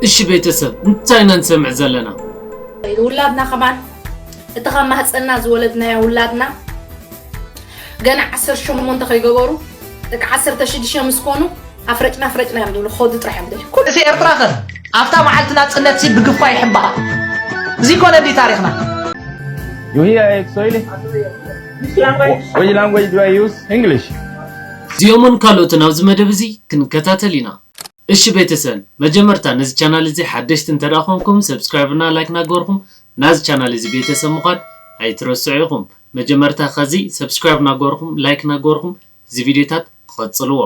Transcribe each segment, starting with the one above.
እሺ ቤተሰብ፣ እንታይ ኢና ንሰምዕ ዘለና? ውላድና ከማን እቲ ካብ ማህፀንና ዝወለድናዮ ውላድና ገና ዓሰርተ ሸሞንተ ከይገበሩ ደቂ ዓሰርተ ሽዱሽተ ምስ ኮኑ ኣፍረጭና ኣፍረጭና እዮም ዝብሉ። ክኸዱ ጥራሕ እዮም ዝደልዩ። ኩሉ እዚ ኤርትራ ከ ኣብታ መዓልቲ ናጽነት ሲ ብግፋ ይሕባእ። እዚ ኮነ ድዩ ታሪኽና? You hear it, Swahili? Which language do I use? English. እዚኦምን ካልኦትን ኣብዚ መደብ እዚ ክንከታተል ኢና። እሺ ቤተሰብ፣ መጀመርታ ነዚ ቻናል እዚ ሓደሽቲ እንተ ደኣ ኮንኩም፣ ሰብስክራይብ እና ላይክ እናገበርኩም ናዚ ቻናል እዚ ቤተሰብ ምዃን ኣይትረስዑ ኢኹም። መጀመርታ ከዚ ሰብስክራይብ እናገበርኩም፣ ላይክ እናገበርኩም እዚ ቪድዮታት ክቐጽልዎ።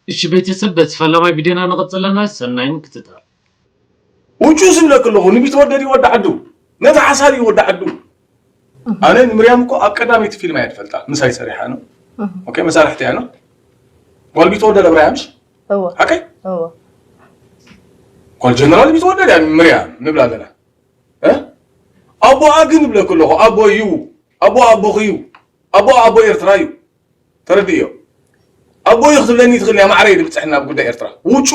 እሺ ቤተሰብ፣ በቲ ፈለማይ ቪድዮና ንቐጽል ኣለና። ሰናይ ምክትታል። ውጩ ዝብለክ ኣለኹ ንቢትወደድ እዩ ወዲ ዓዱ፣ ነቲ ሓሳድ እዩ ወዲ ዓዱ። ኣነ ንምርያም እኮ ኣብ ቀዳመይቲ ፊልም እያ ትፈልጣ፣ ምሳይ ሰሪሓ ነው። ኦኬ፣ መሳርሕቲ እያ ነው። ጓል ቢትወደድ ኣብራያ ምሽ? እወ ሓቀይ? እወ ጓል ጀነራል ቢትወደድ እያ ምርያም ንብላ ኣለና። እ? ኣቦኣ ግን ይብለክ ኣለኹ፣ ኣቦ እዩ። ኣቦ ኣቦኽ እዩ። ኣቦ ኣቦ ኤርትራ እዩ። ተረድእዮ። ኣቦ እዩ ክትብለኒ ትኽእል እያ፣ ማዕረ እዩ ዝብጽሕና ኣብ ጉዳይ ኤርትራ። ውጩ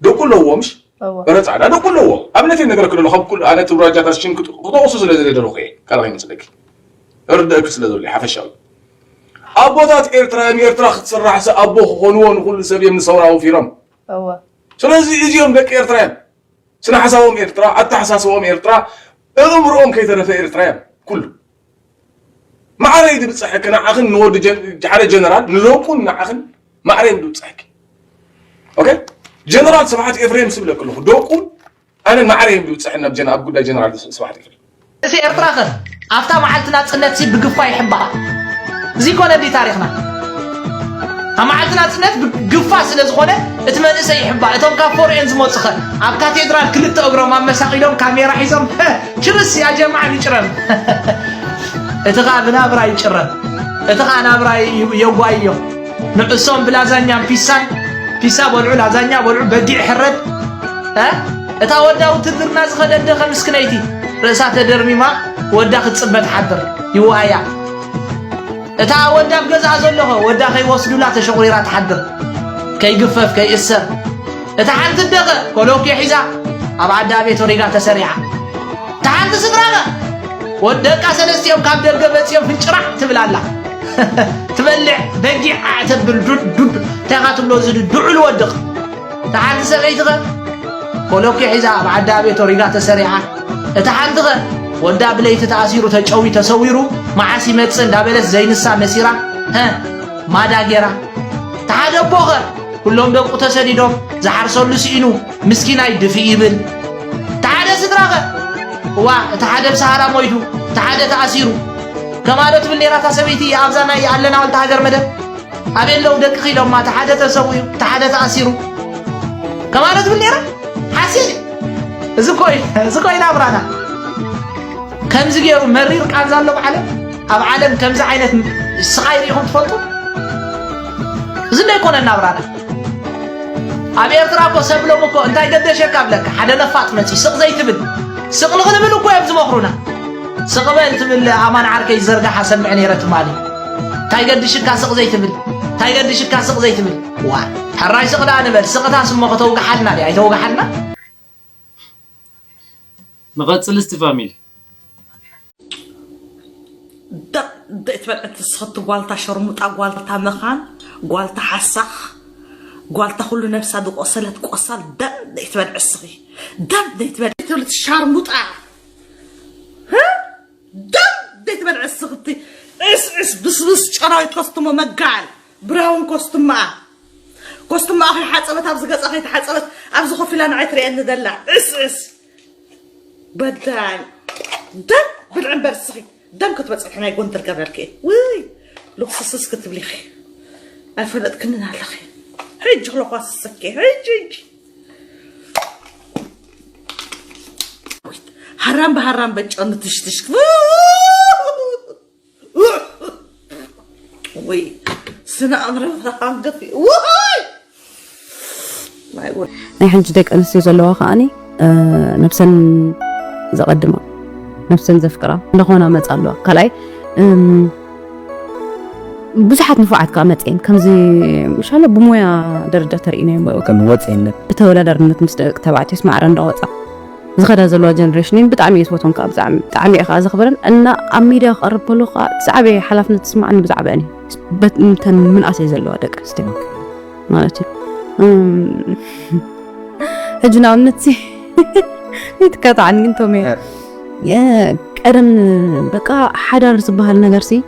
ደቁ ኣለዎ ምሽ? እወ በረ ጻዕዳ ደቁ ኣለዎ። ኣብነት እየ ነገረክ ደሎ፣ ካብ ኩሉ ኣነ ትብራጃታት ሽም ክጥ-፣ ክጠቕሱ ስለ ዝደለኹ እየ፣ ካልእ ከይመስለኪ። እርደእክ ስለ ዘሎ ሓፈሻዊ። ኣቦታት ኤርትራ እዮም፣ ኤርትራ ክትስራሕ ሰ ኣቦ ክኾንዎ ንኹሉ ሰብ እዮም ንሰውራ ኣውፊሮም። እወ ስለዚ እዚኦም ደቂ ኤርትራ እዮም። ስነ ሓሳቦም ኤርትራ፣ ኣተሓሳስቦም ኤርትራ፣ እእምሮኦም ከይተረፈ ኤርትራ እዮም። ኩሉ ማዕረ እዩ ዝብጽሐክ፣ ንዓኽን ንወዲ ጀን-፣ ሓደ ጀነራል ንደቁን ንዓኽን ማዕረ እዮም ዝብጽሐክ። ኦኬ? ጀነራል ስብሓት ኤፍሬም ስብለክ ኣለኹ፣ ደቁን ኣነ ማዕረ እዮም ዝብጽሐና ኣብ ጀነ-፣ ኣብ ጉዳይ ጀነራል ስብሓት ኤፍሬም። እዚ ኤርትራ ከ ኣብታ መዓልቲ ናጽነት ሲ ብግፋ ይሕባእ። እዚ ኮነ ድዩ ታሪኽና? ኣብ መዓልቲ ናጽነት ብግፋ ስለ ዝኾነ እቲ መንእሰይ ይሕባእ። እቶም ካብ ፎርኤን ዝመጹ ኸ ኣብ ካቴድራል ክልተ እግሮም ኣመሳቒሎም ካሜራ ሒዞም ችርስ ያ ጀማዓ ንጭረም። እቲ ኸኣ ብናብራ ይጭረም። እቲ ኸኣ ናብራ ይ-፣ የጓይዮ። ንዕሶም ብላዛኛን ፒሳን፣ ፒሳ በልዑ፣ ላዛኛ በልዑ፣ በጊዕ ሕረድ። እ? እታ ወዳ ውትድርና ዝኸደት ደኸ ምስክነይቲ፣ ርእሳ ተደርሚማ ወዳ ክትጽበ ትሓድር፣ ይዋያ። እታ ወዳ ኣብ ገዝኣ ዘሎ ኸ ወዳ ከይወስዱላ ተሸቑሪራ ትሓድር፣ ከይግፈፍ፣ ከይእሰር። እታ ሓንቲ ደኸ ኮሎኬ ሒዛ ኣብ ዓዲ ኣቤት ወሪዳ ተሰሪዓ። እታ ሓንቲ ስድራ ኸ ወደቃ ሰለስቲኦም ካብ ደገ መጺኦም ፍንጭራዕ ትብል ኣላ። ትበልዕ በጊዕ ዓዕ ተብል ዱድ ዱድ። እንታይ ኢኻ ትብሎ እዚ ዱዑል ወድቕ። እታ ሓንቲ ሰበይቲ ኸ ኮሎኬ ሒዛ ኣብ ዓዲ ኣቤት ወሪዳ ተሰሪዓ። እታ ሓንቲ ኸ ወዳ ብለይቲ ተኣሲሩ ተጨዊ ተሰዊሩ መዓስ ይመጽእ እንዳበለት ዘይንሳ መሲራ ሀ ማዳ ጌራ። እታ ሓደ ኣቦ ኸ ኩሎም ደቁ ተሰዲዶም ዝሓርሰሉ ስኢኑ ምስኪናይ ድፍእ ይብል። እቲ ሓደ ስድራ ኸ እዋ እቲ ሓደ ብሰሃራ ሞይቱ እቲ ሓደ ተኣሲሩ። ከማዶ ትብል ነይራ እታ ሰበይቲ ኣብዛ ናይ ኣለና ወልተ ሃገር መደብ ኣበይ ኣለዉ ደቅኺ ኢሎማ እቲ ሓደ ተሰዊኡ እቲ ሓደ ተኣሲሩ። ከማዶ ትብል ነይራ ሓሲር። እዚ ኮይ እዚ ኮይ ናብራና ከምዚ ገይሩ መሪር ቃንዛ ኣሎ ብዓለም ኣብ ዓለም ከምዚ ዓይነት ስቓይ ርኢኹም ትፈልጡ? እዚ እንዶ ኣይኮነን ናብራና። ኣብ ኤርትራ እኮ ሰብሎም እኮ እንታይ ገደሸካ ብለካ ሓደ ነፋጥ መጺ ስቕ ዘይትብል ስቕ ንኽንብል እኮ እዮም ዝመኽሩና። ስቕ በል ትብል ኣማን ዓርከይ ዝዘርጋሓ ሰምዕ ነይረ ትማሊ። እንታይ ገድሽካ ስቕ ዘይትብል እንታይ ገድሽካ ስቕ ዘይትብል ዋ ሕራይ ስቕ ደኣ ንበል ስቕታስ እሞ ከተውግሓልና ድያ ኣይተውግሓልና? ንቐጽል እስቲ ፋሚሊ። ደቕ ደይትበል ዕንቲ ስኽቲ ጓልታ ሸርሙጣ ጓልታ መኻን ጓልታ ሓሳኽ ጓልታ ኩሉ ነብሳ ዝቆሰለት ቆሳል ደቕ ደይትበል ዕስኺ ደቕ ደይትበል ትብል ሻርሙጣ ህ? ደቕ ደይትበል ዕስኽቲ ዕስዕስ ብስብስ ጨናዊት ኮስትሞ መጋል ብራውን ኮስትማኣ ኮስትማኣ ከይሓፀበት ኣብዚ ገፃ ከይተሓፀበት ኣብዚ ኮፍ ኢላ ንዓይ ትርእየኒ ዘላ ዕስዕስ በዳኝ። ደም ብልዕ እምበር እስኺ ደም ክትበፅሒ ናይ ጎንደር ገበርኪ። ውይ፣ ልኽስስስ ክትብሊ ኢኺ። ኣይፈለጥክንን ኣለኺ። ሕጂ ክለኳስሰኪ። ሕጂ፣ ሕጂ። ሃራም ብሃራም በጨኑ ትሽትሽ። ወይ ስነ ኣምረ ሃንገት። ውይ! ናይ ጉድ። ናይ ሕጂ ደቂ ኣንስትዮ ዘለዋ ከዓኒ፣ እ፣ ነብሰን ዘቐድማ፣ ነብሰን ዘፍቅራ እንደኾና መጻ ኣለዋ። ካልኣይ፣ እም፣ ብዙሓት ንፉዓት ከኣ መጽኤን ከምዚ፣ ምሻሎ ብሞያ ደረጃ ተርእይናዮም። ከም ወጽኤነት። ብተወዳዳርነት ምስ ደቂ ተባዕትዮስ ማዕረ እንዳወጻ ዝኸዳ ዘለዋ ጀነሬሽን ብጣዕሚ እየ ዝፈትወን፣ ከዓ ብጣዕሚ፣ ብጣዕሚ እየ ከዓ ዘኽብረን። እና ኣብ ሚድያ ክቐርብ ከሎ ከዓ እቲ ዝዓበየ ሓላፍነት ዝስምዓኒ ብዛዕባአን እዩ። በት-፣ እንተን ምንኣሰይ ዘለዋ ደቂ ኣንስትዮ ማለት እዩ። እም፣ ሕጂ ንኣብነት ሲ ይትከታዕኒ ግን ቶሜ፣ እ። የ-፣ ቀደም በቃ ሓዳር ዝበሃል ነገር ሲ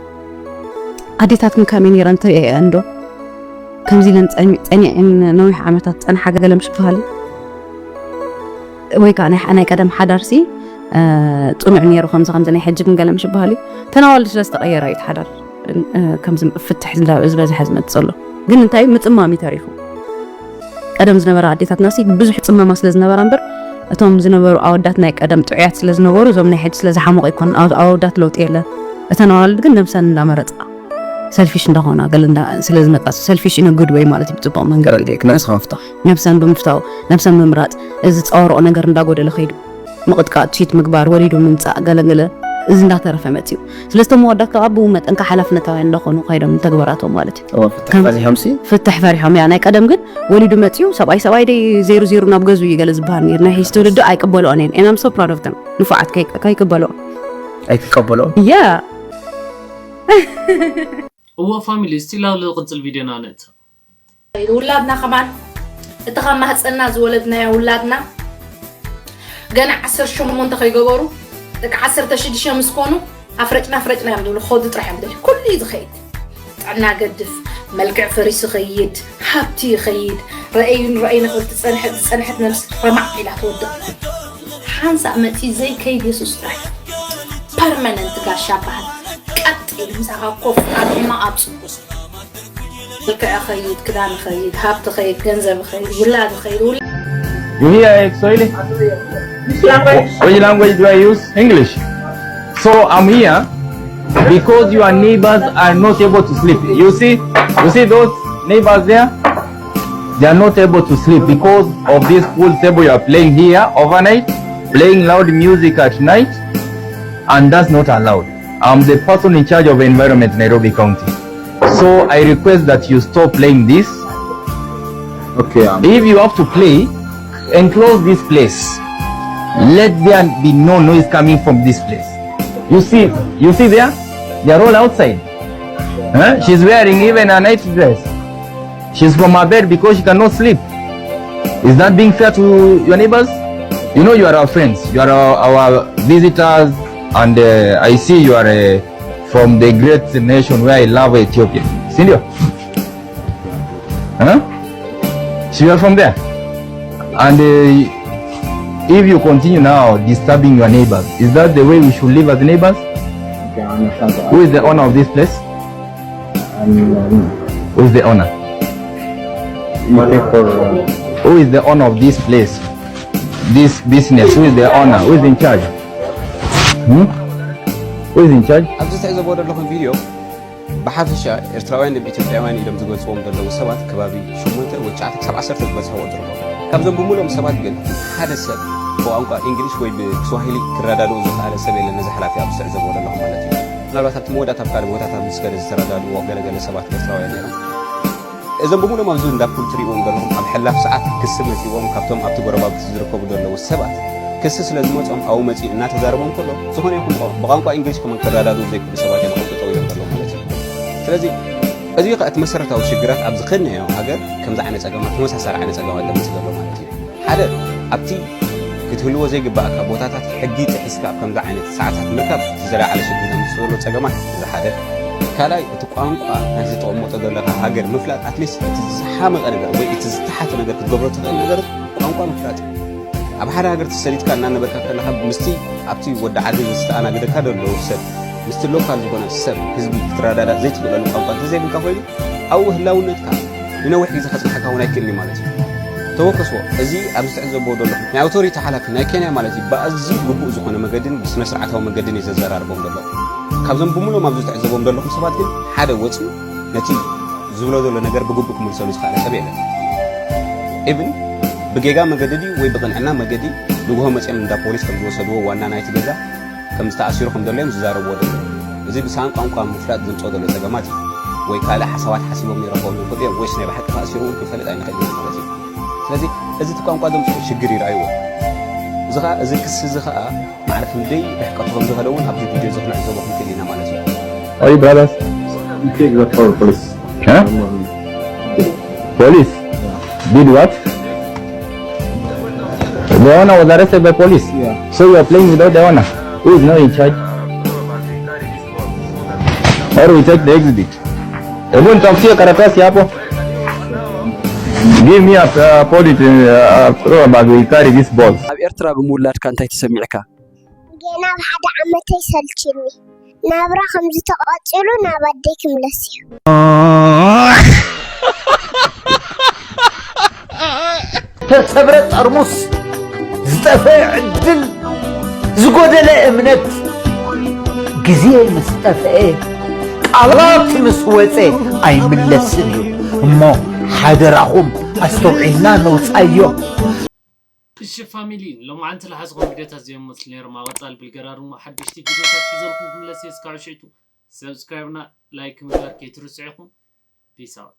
ኣዴታትኩም ከመይ ነይረን ትርእየን ዶ? ከምዚ ኢለን ጸኒ-፣ ጸኒዐን ነዊሕ ዓመታት ጸንሓ ገለ ምሽ በሃሊ? ወይ ከዓ ናይ፣ ናይ ቀደም ሓዳርሲ፣ እ፣ ጽኑዕ ነይሩ፣ ከምዚ፣ ከምዚ ናይ ሕጂ ግን ገለ ምሽ በሃሊ? ተናዋልዲ ስለ ዝተቐየረ እዩ እቲ ሓዳር፣ እ፣ ከምዚ ፍትሕ ዝዳ-፣ ዝበዝሐ ዝመጽእ ዘሎ። ግን እንታይ ምጽማም እዩ ተሪፉ። ቀደም ዝነበራ ኣዴታትናሲ ብዙሕ ጽመማ ስለ ዝነበራ እምበር፣ እቶም ዝነበሩ ኣወዳት ናይ ቀደም ጥዑያት ስለ ዝነበሩ፣ እዞም ናይ ሕጂ ስለ ዝሓመቑ ኣይኮኑን። ኣው-፣ ኣወዳት ለውጢ የለ። እተን ኣዋልድ ግን ነብሰን እንዳመረጻ፣ ሰልፊሽ እንዳኾና፣ ገለ እንዳ-፣ ስለ ዝመጻ፣ ሰልፊሽ in a good way ማለት እዩ፣ ብጽቡቕ መንገዲ። ክነስ ከፍታ። ነብሰን ብምፍታው፣ ነብሰን ምምራጽ፣ እዚ ዝጻወርኦ ነገር እንዳጎደለ ከይዱ፣ ምቕጥቃጥ፣ ቺት ምግባር፣ ወሊዱ ምምጻእ፣ ገለ ገለ፣ እዚ እንዳተረፈ መጽዩ። ስለዚ እቶም ኣወዳት ከዓ ብኡ መጠን ከዓ ሓላፍነታውያን እንዳኾኑ ከይዶም ተግባራቶም ማለት እዩ። እወ፣ ፍትሕ ከም ፈሪሖም ሲ? ፍትሕ ፈሪሖም፣ ያ ናይ ቀደም ግን ወሊዱ መጽዩ፣ ሰብኣይ ሰብኣይ ደይ ዜሩ ዜሩ ናብ ገዝኡ እዩ ገለ ዝበሃል ነይሩ። ናይ ሕጂ ትውልዲ ኣይቅበልኦን እየን። And I'm so proud of them። ንፉዓት ከይ-፣ ከይቅበልኦ። ኣይትቀበልኦ? ያ። እወ ፋሚሊ፣ እስቲ ላብ ዝቕጽል ቪድዮና ንእቶ። ውላድና ከማን፣ እቲ ካብ ማህጸንና ዝወለድናዮ ውላድና ገና ዓሰርተ ሸሞንተ ከይገበሩ፣ ደቂ ዓሰርተ ሽዱሽተ ምስ ኮኑ፣ ኣፍረጭና፣ ኣፍረጭና እዮም ዝብሉ። ክኸዱ ጥራሕ እዮም ዝደልዩ። ኩሉ እዩ ዝኸይድ። ጥዕና ገድፍ፣ መልክዕ ፈሪሱ ይኸይድ፣ ሃብቲ ይኸይድ። ረኣዩን ረኣዩን ክብል ትጸንሐት፣ ዝጸንሐት ነብሲ ረማዕ ኢላ ትወድቕ። ሓንሳእ መጺኡ ዘይከይድ የሱስ ጥራሕ። ፐርመነንት ጋሻ በሃል። ቀጥ ኢሉ ምሳኻ ኮፍ፣ ኣብ ሕማቕ ኣብ ጽቡቕ። መልክዕ ይኸይድ፣ ክዳን ይኸይድ፣ ሃብቲ ይኸይድ፣ ገንዘብ ይኸይድ፣ ውላድ ይኸይድ፣ ውል- You hear Kiswahili? Which language do I use? English. So I'm here because your neighbors are not able to sleep. You see, you see those neighbors there? They are not able to sleep because of this pool table you are playing here overnight, playing loud music at night, and that's not allowed. I'm the person in charge of environment, Nairobi County. So I request that you stop playing this. Okay, um, if you have to play, enclose this place. Let there be no noise coming from this place. You see, you see there? They are all outside. Huh? She's wearing even a night dress. She's from her bed because she cannot sleep. Is that being fair to your neighbors? You know you are our friends. You are our, our visitors, and, uh, I see you are, uh, from the great nation where I love, Ethiopia. Sindio? Huh? So you are from there? And, uh, if you continue now disturbing your neighbors, is that the way we should live as neighbors? Okay, I understand that. Who is the owner of this place? Um, who is the owner? Looking for, uh, who is the owner of this place? This business? Who is the owner? Who is in charge? Hmm? Who is in charge? ኣብዚ ትዕዘብዎ ዘለኹም ቪድዮ ብሓፈሻ ኤርትራውያን ኢትዮጵያውያን ኢሎም ዝገልጽዎም ዘለዉ ሰባት ከባቢ ሸሞንተ ወይ ትሽዓተ ክሳብ ዓሰርተ ዝበጽሕዎ ዝርከቡ። ካብዞም ብምሉኦም ሰባት ግን ሓደ ሰብ ብቋንቋ እንግሊሽ ወይ ብስዋሂሊ ክረዳድኡ ዝኸኣለ ሰብ የለን፣ ነዚ ሓላፊ ኣብዚ ትዕዘብዎ ዘለኹም ማለት እዩ። ምናልባት ኣብቲ መወዳእታ ኣብ ካልእ ቦታታት ምስ ከደ ዝተረዳድእዎ ገለገለ ሰባት ኤርትራውያን ነይሮም። እዞም ብምሉኦም ኣብዚ እንዳ ፑል ትሪእዎም ዘለኹም ኣብ ሕላፍ ሰዓት ክሲ መጺዎም ካብቶም ኣብቲ ጎረባብቲ ዝርከቡ ዘለዉ ሰባት ክሲ ስለ ዝመጾም ኣብኡ መጺኡ እናተዛረቦም ከሎ ዝኾነ ይኹን ብቋ-፣ ብቋንቋ እንግሊሽ ከማን ክረዳድኡ ዘይክእሉ ሰባት እዮም ኣብኡ ጠጠው ኢሎም ዘለዉ ማለት እዩ። ስለዚ እዚ ኸኣ እቲ መሰረታዊ ሽግራት ኣብዚ ከድናዮ ሃገር ከምዚ ዓይነት ጸገማት ተመሳሳሊ ዓይነት ጸገማት ዘምጽእ ዘሎ ማለት እዩ። ሓደ ኣብቲ ክትህልዎ ዘይግባኣካ ቦታታት ሕጊ ጥሒስካ ኣብ ከምዚ ዓይነት ሰዓታት ምርካብ እቲ ዝለዓለ ሽግር ዘምጽእ ዘሎ ጸገማት እዚ ሓደ። ካልኣይ እቲ ቋንቋ ናይቲ ትቕመጦ ዘለኻ ሃገር ምፍላጥ ኣትሊስት እቲ ዝሓመቐ ነገር ወይ እቲ ዝተሓተ ነገር ክትገብሮ ትኽእል ነገር ቋንቋ ምፍላጥ እዩ። ኣብ ሓደ ሃገር ተሰዲድካ እናነበርካ ከለኻ ምስቲ ኣብቲ ወዲ ዓዲ ዝተኣናገደካ ዘሎ ሰብ ምስቲ ሎካል ዝኾነ ሰብ ህዝቢ ክትረዳዳእ ዘይትኽእለሉ ቋንቋ እንተዘይብልካ ኮይኑ ኣብኡ ህላውነትካ ንነዊሕ ግዜ ከጽንሓካ እውን ኣይክእልን እዩ ማለት እዩ። ተወከስዎ። እዚ ኣብዚ ትዕዘብዎ ዘለኹም ናይ ኣውቶሪቲ ሓላፊ ናይ ኬንያ ማለት እዩ ብኣዝዩ ግቡእ ዝኾነ መገድን ብስነ ስርዓታዊ መገድን እዩ ዘዘራርቦም ዘሎ። ካብዞም ብምሉኦም ኣብዚ ትዕዘብዎም ዘለኹም ሰባት ግን ሓደ ወፂኡ ነቲ ዝብሎ ዘሎ ነገር ብግቡእ ክምልሰሉ ዝኽኣለ ሰብ የለን። ኢቭን ብጌጋ መገዲ ድዩ ወይ ብቕንዕና መገዲ ንግሆ መፅኦም እንዳ ፖሊስ ከም ዝወሰድዎ ዋና ናይቲ ገዛ ከም ዝተኣሲሩ ከም ዘሎ እዮም ዝዛረብዎ ዘለዉ። እዚ ብሰኣን ቋንቋ ምፍላጥ ዘምፅኦ ዘሎ ፀገማት እዩ። ወይ ካልእ ሓሳባት ሓሲቦም ነይሮም ክኾኑ ይኽእሉ እዮም ወይስ ናይ ብሓቂ ተኣሲሩ እውን ክንፈልጥ ኣይንኽእል ኢና ማለት እዩ። ስለዚ እዚ እቲ ቋንቋ ዘምፅኦ ሽግር ይረኣይዎ። እዚ ኸዓ እዚ ክሲ እዚ ኸዓ ማዕረ ክንደይ ርሕቀቱ ከም ዝኸደ እውን ኣብዚ ቪድዮ እዚ ክንዕዘቦ ክንክእል ኢና ማለት እዩ። Are you brothers? You take that for police. Huh? Police did what? The owner was arrested by police. Yeah. So you are playing without the owner. Who is now in charge? Or we take the exhibit. Hebu nitafutie karatasi hapo. Give me a uh, police uh, uh, bag. We carry these balls. ኣብ ኤርትራ ብምውላድካ እንታይ ተሰሚዕካ? ገና ኣብ ሓደ ዓመተይ ሰልችኒ። ናብራ ከምዚ ተቐጺሉ ናብ ኣደይ ክምለስ እዩ። ተሰብረ ጠርሙስ፣ ዝጠፈአ ዕድል፣ ዝጎደለ እምነት፣ ግዜ ምስ ጠፍአ፣ ቃላት ምስ ወፀ ኣይምለስን እዩ። እሞ ሓደራኹም ኣስተውዒልና ነውፃዮ። እሺ ፋሚሊ፣ ሎማዓንቲ ዝሓዝኹም ቪድዮታት እዚኦም መስሉ ነይሮም። ኣብ ቀፃሊ ብልገራርሙ ሓደሽቲ ቪድዮታት ሒዘልኩም ክምለስ እየ። እስካብ ሽዕቱ ሰብስክራይብና ላይክ ምግባር ከይትርስዑ ኢኹም። ፒስ ኣውት።